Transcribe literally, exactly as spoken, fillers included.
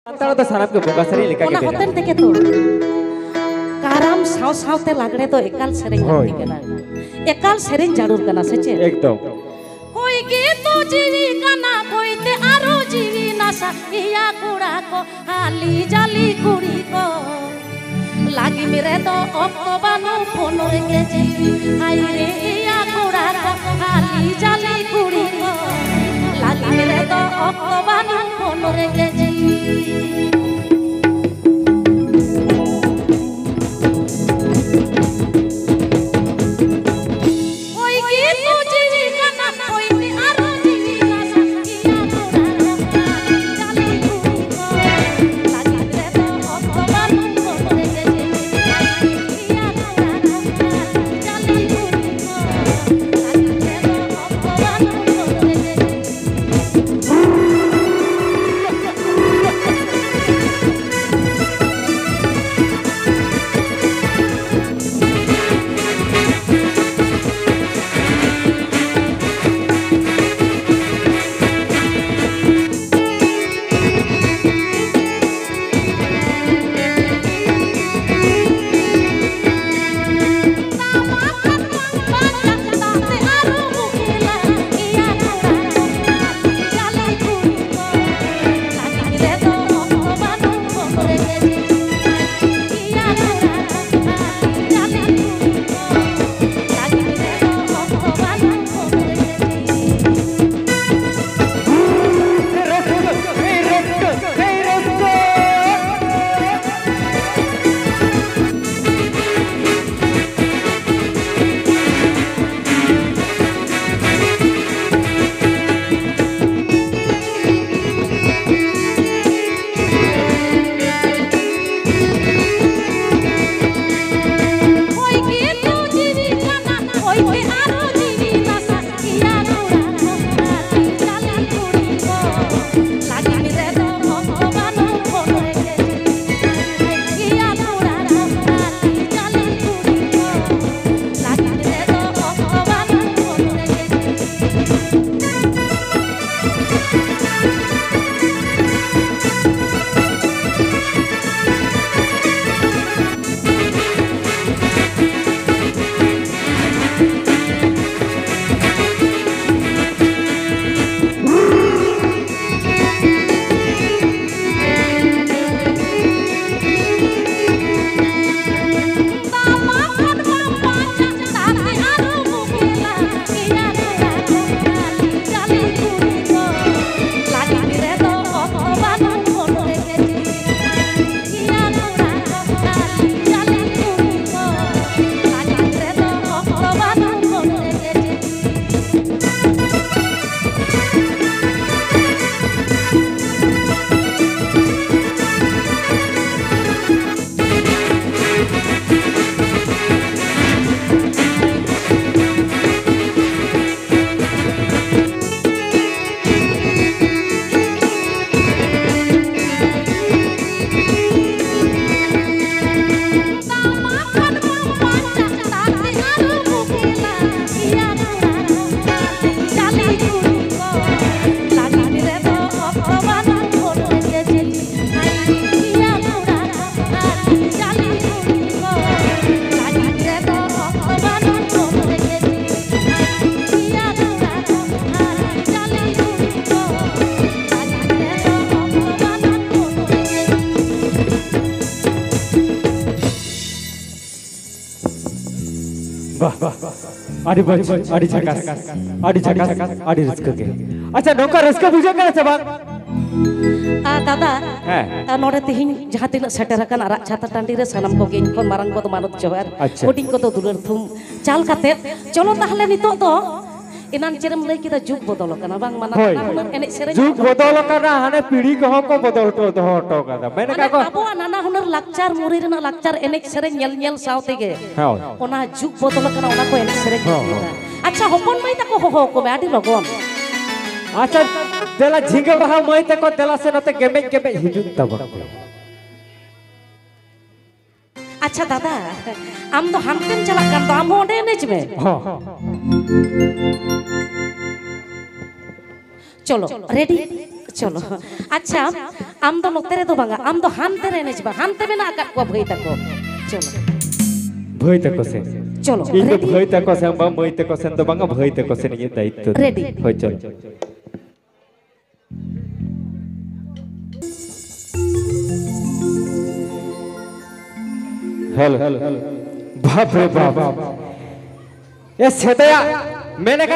ᱥᱟᱱᱛᱟᱲ ᱫᱚ ᱥᱟᱱᱟᱢ ᱜᱮ ᱵᱚᱸᱜᱟ ᱥᱮᱨᱮᱧ ᱞᱮᱠᱟ ᱜᱮ ᱚᱱᱟ ᱢᱮᱱᱟᱜᱼᱟ᱾ ᱦᱚᱛᱮᱱ ᱛᱮᱜᱮ ᱛᱚ ᱠᱟᱨᱟᱢ ᱥᱟᱶ ᱥᱟᱶᱛᱮ ᱞᱟᱜᱽᱲᱮ ᱫᱚ ᱮᱠᱟᱞ ᱥᱮᱨᱮᱧ ᱦᱳᱭ᱾ ᱞᱟᱹᱠᱛᱤ ᱠᱟᱱᱟ, ᱮᱠᱟᱞ ᱥᱮᱨᱮᱧ ᱡᱟᱹᱨᱩᱲ ᱠᱟᱱᱟ, ᱥᱮ ᱪᱮᱫ? ᱮᱠᱫᱚᱢ᱾ ᱦᱩᱭ ᱜᱮ ᱛᱚ ᱡᱤᱣᱤ ᱠᱟᱱᱟ ᱵᱚᱭᱛᱮ ᱟᱨᱚ ᱡᱤᱣᱤ ᱱᱟᱥᱟ ᱤᱭᱟ ᱠᱚᱲᱟ ᱠᱚ, ᱦᱟᱞᱤ ᱡᱟᱞᱤ ᱠᱩᱲᱤ ᱠᱚ᱾ ᱞᱟᱹᱜᱤᱢ ᱨᱮᱫᱚ ᱚᱠᱛᱚ ᱵᱟᱹᱱᱩᱜ ᱯᱷᱳᱱ ᱨᱮᱜᱮ ᱡᱤᱣᱤ᱾ ᱦᱟᱭ ᱨᱮ ᱤᱭᱟ ᱠᱚᱲᱟ ᱠᱚ, ᱦᱟᱞᱤ ᱡᱟᱞᱤ ᱠᱩᱲᱤ ᱠᱚ᱾ ᱞᱟᱹᱜᱤᱢ ᱨᱮᱫᱚ ᱚᱠᱛᱚ ᱵᱟᱹᱱᱩᱜ ᱯᱷᱳᱱ ᱨᱮᱜᱮ ᱡᱤᱣᱤ᱾ ᱦᱩᱭ ᱜᱮ ᱛᱚ ᱡᱤᱣᱤ ᱠᱟᱱᱟ ᱵᱚᱭᱛᱮ ᱟᱨᱚ ᱡᱤᱣᱤ ᱱᱟᱥᱟ ᱤᱭᱟ ᱠᱚᱲᱟ ᱠᱚ, ᱦᱟᱞᱤ ᱡᱟᱞᱤ ᱠᱩᱲᱤ ᱠᱚ᱾ ᱞᱟᱹᱜᱤᱢ ᱨᱮᱫᱚ ᱚᱠᱛᱚ ᱵᱟᱹᱱᱩᱜ ᱯᱷᱳᱱ ᱨᱮᱜᱮ ᱡᱤᱣᱤ᱾ ᱵᱟᱦ, ᱵᱟᱦ, ᱟᱹᱰᱤ ᱢᱚᱡᱽ, ᱟᱹᱰᱤ ᱡᱷᱟᱠᱟᱥ, ᱟᱹᱰᱤ ᱡᱷᱟᱠᱟᱥ, ᱟᱹᱰᱤ ᱨᱟᱹᱥᱠᱟᱹ ᱜᱮ᱾ ᱟᱪᱪᱷᱟ, ᱱᱚᱝᱠᱟ ᱨᱟᱹᱥᱠᱟᱹ ᱵᱩᱡᱷᱟᱹᱜ ᱠᱟᱱᱟ ᱥᱮ ᱵᱟᱝ? ᱟᱨ ᱫᱟᱫᱟ, ᱦᱮᱸ᱾ ᱟᱨ ᱱᱚᱰᱮ ᱛᱮᱦᱮᱧ ᱡᱟᱦᱟᱸ ᱛᱤᱱᱟᱹᱜ ᱥᱮᱴᱮᱨ ᱟᱠᱟᱱ ᱟᱨᱟᱜ ᱪᱷᱟᱛᱟ ᱴᱟᱺᱰᱤ ᱨᱮ, ᱥᱟᱱᱟᱢ ᱠᱚᱜᱮ ᱤᱧ ᱠᱷᱚᱱ ᱢᱟᱨᱟᱝ ᱠᱚᱫᱚ ᱢᱟᱱᱚᱛ ᱡᱚᱦᱟᱨ, ᱟᱪᱪᱷᱟ᱾ ᱦᱩᱰᱤᱧ ᱠᱚᱫᱚ ᱫᱩᱞᱟᱹᱲ ᱛᱷᱩᱢ ᱪᱟᱞ ᱠᱟᱛᱮ, ᱪᱚᱞᱚ ᱛᱟᱦᱞᱮ ᱱᱤᱛᱚᱜ ᱫᱚ ᱮᱱᱟᱱ ᱪᱮᱫ ᱮᱢ ᱞᱟᱹᱭ ᱠᱮᱫᱟ, ᱡᱩᱜᱽ ᱵᱚᱫᱚᱞ ᱟᱠᱟᱱᱟ, ᱵᱟᱝ? ᱢᱟᱱᱟ ᱦᱳᱭ᱾ ᱱᱟᱱᱟ ᱦᱩᱱᱟᱹᱨ ᱮᱱᱮᱡ ᱥᱮᱨᱮᱧ ᱡᱩᱜᱽ ᱵᱚᱫᱚᱞ ᱟᱠᱟᱱᱟ, ᱦᱟᱱᱮ ᱯᱤᱲᱦᱤ ᱠᱚᱦᱚᱸ ᱠᱚ ᱵᱚᱫᱚᱞ ᱦᱚᱴᱚ, ᱫᱚᱦᱚ ᱦᱚᱴᱚ ᱠᱟᱫᱟ᱾ ᱢᱮᱱ ᱢᱟᱱᱮ ᱟᱠᱟᱫ ᱠᱚ ᱟᱵᱚᱣᱟᱜ ᱱᱟᱱᱟ ᱦᱩᱱᱟᱹᱨ ᱞᱟᱠᱪᱟᱨ, ᱢᱩᱨᱟᱹᱭ ᱨᱮᱱᱟᱜ ᱞᱟᱠᱪᱟᱨ ᱮᱱᱮᱡ ᱥᱮᱨᱮᱧ ᱧᱮᱞ ᱧᱮᱞ ᱥᱟᱶ ᱛᱮᱜᱮ ᱦᱳᱭ᱾ ᱚᱱᱟ ᱡᱩᱜᱽ ᱵᱚᱫᱚᱞ ᱟᱠᱟᱱᱟ, ᱚᱱᱟ ᱠᱚ ᱮᱱᱮᱡ ᱥᱮᱨᱮᱧ ᱦᱚᱸ, ᱤᱫᱤᱭᱮᱫᱟ᱾ ᱦᱚᱸ᱾ ᱟᱪᱪᱷᱟ, ᱦᱚᱯᱚᱱ ᱢᱟᱹᱭ ᱛᱟᱠᱚ ᱦᱚᱦᱚ ᱟᱠᱚ ᱢᱮ, ᱟᱹᱰᱤ ᱞᱚᱜᱚᱱ᱾ ᱟᱪᱪᱷᱟ, ᱫᱮᱞᱟ ᱡᱷᱤᱸᱜᱟᱹ ᱵᱟᱦᱟ ᱢᱟᱹᱭ ᱛᱟᱠᱚ, ᱫᱮᱞᱟ ᱥᱮ ᱱᱚᱛᱮ ᱜᱮᱢᱮᱡ ᱜᱮᱢᱮᱡ ᱦᱤᱡᱩᱜ ᱛᱟᱵᱚᱱ ᱯᱮ᱾ ᱟᱪᱪᱷᱟ ᱫᱟᱫᱟ, ᱟᱢ ᱫᱚ ᱦᱟᱱᱛᱮᱢ ᱪᱟᱞᱟᱜ ᱠᱟᱱ ᱫᱚ, ᱟᱢ ᱦᱚᱸ ᱚᱸᱰᱮ ᱮᱱᱮᱡ ᱢᱮ᱾ ᱦᱚᱸ᱾ ᱪᱚᱞᱚ, ᱨᱮᱰᱤ? ᱪᱚᱞᱚ᱾ ᱟᱪᱪᱷᱟ, ᱟᱢ ᱫᱚ ᱱᱚᱛᱮ ᱨᱮᱫᱚ ᱵᱟᱝᱟ, ᱟᱢ ᱫᱚ ᱦᱟᱱᱛᱮ ᱨᱮ ᱮᱱᱮᱡ ᱢᱮ, ᱦᱟᱱᱛᱮ ᱢᱮᱱᱟᱜ ᱟᱠᱟᱫ ᱠᱚᱣᱟ ᱵᱷᱟᱹᱭ ᱛᱟᱠᱚ᱾ ᱪᱚᱞᱚ᱾ ᱵᱷᱟᱹᱭ ᱛᱟᱠᱚ ᱥᱮᱱ᱾ ᱪᱚᱞᱚ, ᱤᱧ ᱫᱚ ᱨᱮᱰᱤ? ᱵᱷᱟᱹᱭ ᱛᱟᱠᱚ ᱥᱮᱱ ᱵᱟᱝ, ᱢᱟᱹᱭ ᱛᱟᱠᱚ ᱥᱮᱱ ᱫᱚ ᱵᱟᱝᱟ, ᱵᱷᱟᱹᱭ ᱛᱟᱠᱚ ᱥᱮᱱ ᱤᱧᱟᱹᱜ ᱫᱟᱭᱤᱛᱛᱚ ᱫᱚ᱾ ᱨᱮᱰᱤ᱾ ᱦᱳᱭ, ᱪᱚᱞᱚ᱾ ᱦᱮᱞᱳ᱾ ᱵᱟᱯ ᱨᱮ ᱵᱟᱯ᱾ ᱮ ᱥᱮᱫᱟᱭᱟᱜ ᱢᱮᱱ ᱟᱠᱟᱫ